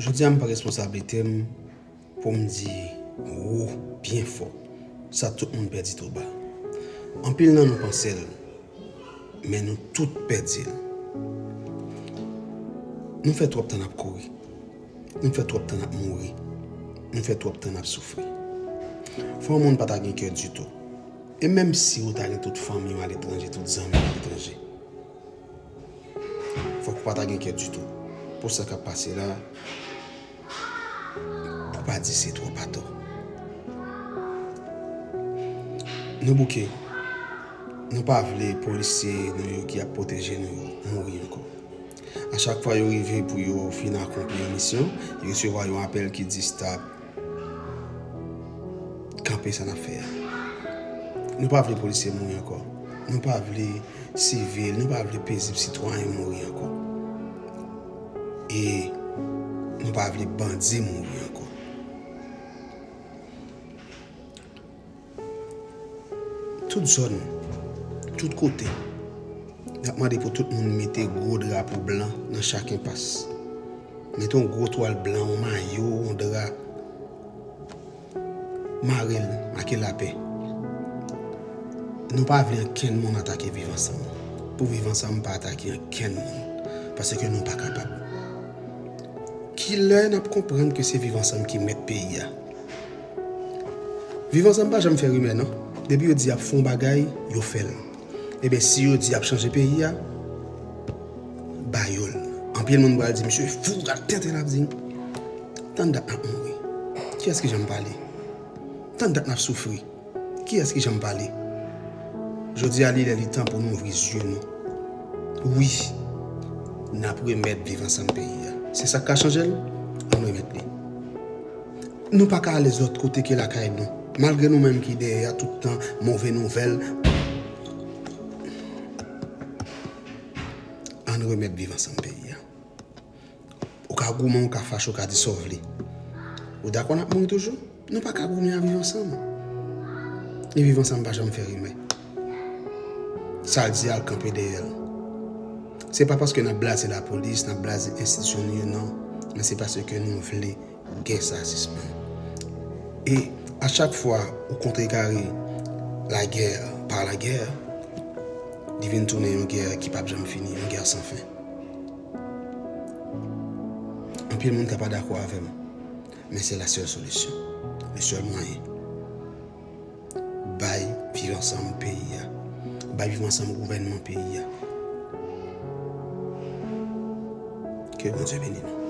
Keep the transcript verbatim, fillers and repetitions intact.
Jodi a, m pran responsablite m pou m di wo, byen fò, sa tout moun pèdi tou ba. Anpil nan nou panse l, men nou tout pèdi l. Nou fè twòp tan n ap kouri. Nou fè twòp tan n ap mouri. Nou fè twòp tan n ap soufri. Fò yon moun pa ta gen kè ditou. E menm si ou ta gen tout fanmi w aletranje, tout zanmi w aletranje, fòk ou pa ta gen kè ditou pou sa k ap pase la, pou pa di se twòp atò. Nou bouke. Nou pa vle polisye nou yo ki ap pwoteje nou yo mouri ankò. A chak fwa yo rive pou yo fin akonpli yon misyon, yo resevwa yon apèl ki di stop. Kanpe sa n ap fè a. Nou pa vle polisye mouri ankò. Nou pa vle sivil, nou pa vle pezib sitwayen mouri ankò. E nou pa vle bandi mouri ankò. Tout zòn, tout kote, n ap mande pou tout moun mete gwo drapo blan nan chak enpas. Mete yon gwo twal blan, yon mayo, yon dra. Mare l, make lapè. Nou pa vle ankenn moun atake Viv Ansanm. Pou Viv Ansanm pa atake ankenn moun, paske nou pa kapab. Kilè n ap konprann ke se Viv Ansanm ki mèt peyi a? Viv Ansanm pa janm fè rimè, non. Depi yo di y ap fè yon bagay, yo fè l. Ebyen, si yo di y ap chanje peyi a, ba yo l. Anpil moun pral di, "Misye fou, gad tenten l ap di." Tann dat n ap mouri. Kiyès ki janm pale? Tann dat n ap soufri. Kiyès ki janm pale? Jodi a, li lè, li tan pou nou ouvri zye nou. Wi, n ap remèt Viv Ansanm peyi a. Se sa k ka chanje l? Ann remèt li. Nou pa ka ale lòt kote ke lakay nou. Malgre nou menm ki dèyè a tout tan, move nouvèl. Ann remèt Viv Ansanm peyi a. Ou ka goumen, ou ka fache, ou ka di sa w vle. Ou dakò n ap mouri toujou? Nou pa ka goumen a Viv Ansanm. E Viv Ansanm pa janm fè rimè. Sa l di a, l kanpe dèyè l. Se pa paske n ap blaze lapolis, n ap blaze enstitisyon nou yo, non. Men se paske nou vle gè sa sispann. E a chak fwa ou kontrekare lagè pa lagè, li vin tounen yon gè ki p ap janm fini, yon gè san fen. Anpil moun ka pa dakò avè m, men se la sèl solisyon, le sèl mwayen. Bay Viv Ansanm peyi a. Bay Viv Ansanm gouvènman peyi a. Ke Bondye beni nou.